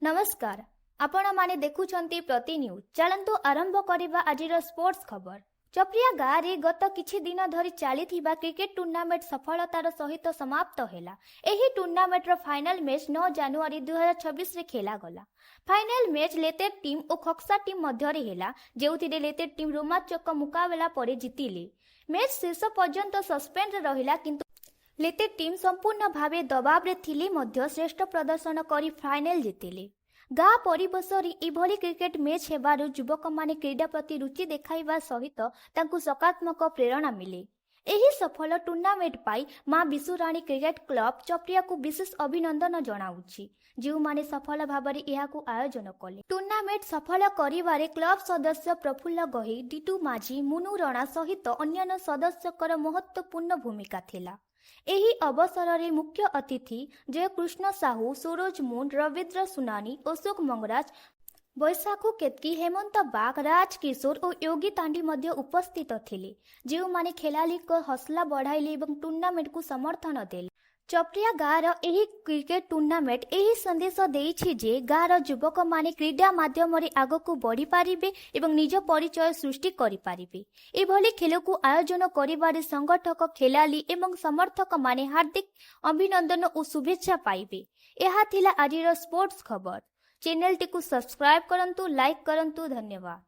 ନମସ୍କାର, ଆପଣମାନେ ଦେଖୁଛନ୍ତି ପ୍ରତି ନ୍ୟୁଜ୍। ଚାଲନ୍ତୁ ଆରମ୍ଭ କରିବା ଆଜିର ସ୍ପୋର୍ଟସ ଖବର। ଚପ୍ରିଆ ଗାଁରେ ଗତ କିଛି ଦିନ ଧରି ଚାଲିଥିବା କ୍ରିକେଟ ଟୁର୍ଣ୍ଣାମେଣ୍ଟ ସଫଳତାର ସହିତ ସମାପ୍ତ ହେଲା। ଏହି ଟୁର୍ଣ୍ଣାମେଣ୍ଟର ଫାଇନାଲ ମ୍ୟାଚ୍ 9 ଜାନୁଆରୀ 2026ରେ ଖେଳାଗଲା। ଫାଇନାଲ ମ୍ୟାଚ୍ ଲେତେର ଟିମ୍ ଓ ଖକ୍ସା ଟିମ୍ ମଧ୍ୟରେ ହେଲା, ଯେଉଁଥିରେ ଲେତେର ଟିମ୍ ରୋମାଞ୍ଚକ ମୁକାବିଲା ପରେ ଜିତିଲେ। ମ୍ୟାଚ୍ ଶେଷ ପର୍ଯ୍ୟନ୍ତ ସସ୍ପେନ୍ସରେ ରହିଲା, କିନ୍ତୁ ଲେତେର ଟିମ୍ ସମ୍ପୂର୍ଣ୍ଣ ଭାବେ ଦବାବରେ ଥିଲେ ମଧ୍ୟ ଶ୍ରେଷ୍ଠ ପ୍ରଦର୍ଶନ କରି ଫାଇନାଲ ଜିତିଲେ। ଗାଁ ପରିବେଶରେ ଏଭଳି କ୍ରିକେଟ ମ୍ୟାଚ୍ ହେବାରୁ ଯୁବକମାନେ କ୍ରୀଡ଼ା ପ୍ରତି ରୁଚି ଦେଖାଇବା ସହିତ ତାଙ୍କୁ ସକାରାତ୍ମକ ପ୍ରେରଣା ମିଳେ। ଏହି ସଫଳ ଟୁର୍ଣ୍ଣାମେଣ୍ଟ ପାଇଁ ମା ବିଶୁରାଣୀ କ୍ରିକେଟ କ୍ଲବ ଚପ୍ରିଆକୁ ବିଶେଷ ଅଭିନନ୍ଦନ ଜଣାଉଛି, ଯେଉଁମାନେ ସଫଳ ଭାବରେ ଏହାକୁ ଆୟୋଜନ କଲେ। ଟୁର୍ଣ୍ଣାମେଣ୍ଟ ସଫଳ କରିବାରେ କ୍ଲବ ସଦସ୍ୟ ପ୍ରଫୁଲ୍ଲ ଗହି, ଡିଟୁ ମାଝୀ, ମୁନୁ ରଣା ସହିତ ଅନ୍ୟାନ୍ୟ ସଦସ୍ୟଙ୍କର ମହତ୍ତ୍ୱପୂର୍ଣ୍ଣ ଭୂମିକା ଥିଲା। ଏହି ଅବସରରେ ମୁଖ୍ୟ ଅତିଥି ଜୟକୃଷ୍ଣ ସାହୁ, ସରୋଜ ମୁଣ୍ଡ, ରବୀନ୍ଦ୍ର ସୁନାନୀ, ଅଶୋକ ମଙ୍ଗରାଜ, ବୈଶାଖୁ କେତକୀ, ହେମନ୍ତ ବାଗ, ରାଜ କିଶୋର ଓ ୟୋଗୀ ତାଣ୍ଡି ମଧ୍ୟ ଉପସ୍ଥିତ ଥିଲେ, ଯେଉଁମାନେ ଖେଳାଳିଙ୍କ ହୌସଲା ବଢ଼ାଇଲେ ଏବଂ ଟୁର୍ଣ୍ଣାମେଣ୍ଟକୁ ସମର୍ଥନ ଦେଲେ। ଚପ୍ରିଆ ଗାଁର ଏହି କ୍ରିକେଟ ଟୁର୍ଣ୍ଣାମେଣ୍ଟ ଏହି ସନ୍ଦେଶ ଦେଇଛି ଯେ ଗାଁର ଯୁବକମାନେ କ୍ରୀଡ଼ା ମାଧ୍ୟମରେ ଆଗକୁ ବଢ଼ିପାରିବେ ଏବଂ ନିଜ ପରିଚୟ ସୃଷ୍ଟି କରିପାରିବେ। ଏଭଳି ଖେଳକୁ ଆୟୋଜନ କରିବାରେ ସଂଗଠକ, ଖେଳାଳି ଏବଂ ସମର୍ଥକମାନେ ହାର୍ଦ୍ଦିକ ଅଭିନନ୍ଦନ ଓ ଶୁଭେଚ୍ଛା ପାଇବେ। ଏହା ଥିଲା ଆଜିର ସ୍ପୋର୍ଟସ ଖବର। ଚ୍ୟାନେଲଟିକୁ ସବସ୍କ୍ରାଇବ କରନ୍ତୁ, ଲାଇକ୍ କରନ୍ତୁ। ଧନ୍ୟବାଦ।